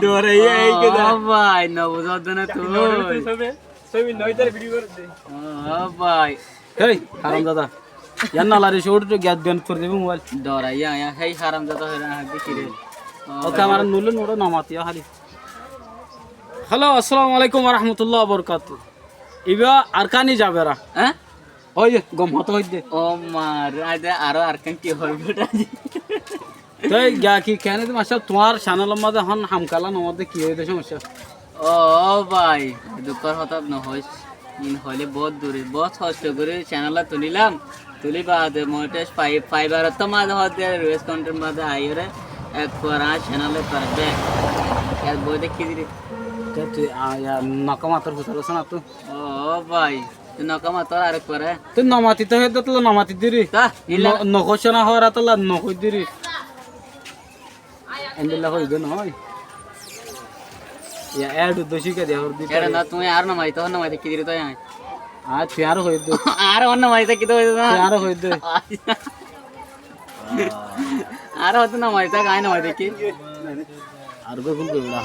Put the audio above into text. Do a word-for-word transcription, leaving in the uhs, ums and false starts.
Doraiyá, ei keda. Ó bái, no buzós de na tui. Ó bái. Héi, haramzada. Yar no lari, cót giyat giyat fori dibo mobáil. Doraiyá, héi haramzada, héi haramzada kire. Ó kamera nule nure no matiyo háli. Halo, assalamu alaikum wa rahmatullahi wa barakatuhu. Ibá Arkani Jabera. Hé? Ói de, gom hotá hoidde. Ó mar, aide aró Arkan ki hoibo beta? Toi giya ki kene de masá tuáñr channel or maze hon hamkala no de ki hoide somosya? Ó bái, dukkór hotá no hois. In hoile bout dure, bout hosto gori channel ot tulilam. Tuli bade monetize fai, faibar ot maze hoide request content maze aiyore ek fora channel e kore de. Ek boi de ki diri? Toi tui, a, ya, nokó mator fusar hoiso na tu? Ó bái, tui nokó mator arek fora. Tui no matito hoide tolla no mati diri. Ta, illa. No, no hoiso na hora tolla no hoi diri. Endilla hoide no hoi. Ya, ad uddó cíka diya hor di. Ere na, tui ar no maito, no maito ki diri toi añí. A, tui ar hoide. Ar no maito ki diri na. Tui ar hoide. Ar hoide no maito, añí no maito ki. Ar goi gul goi ura.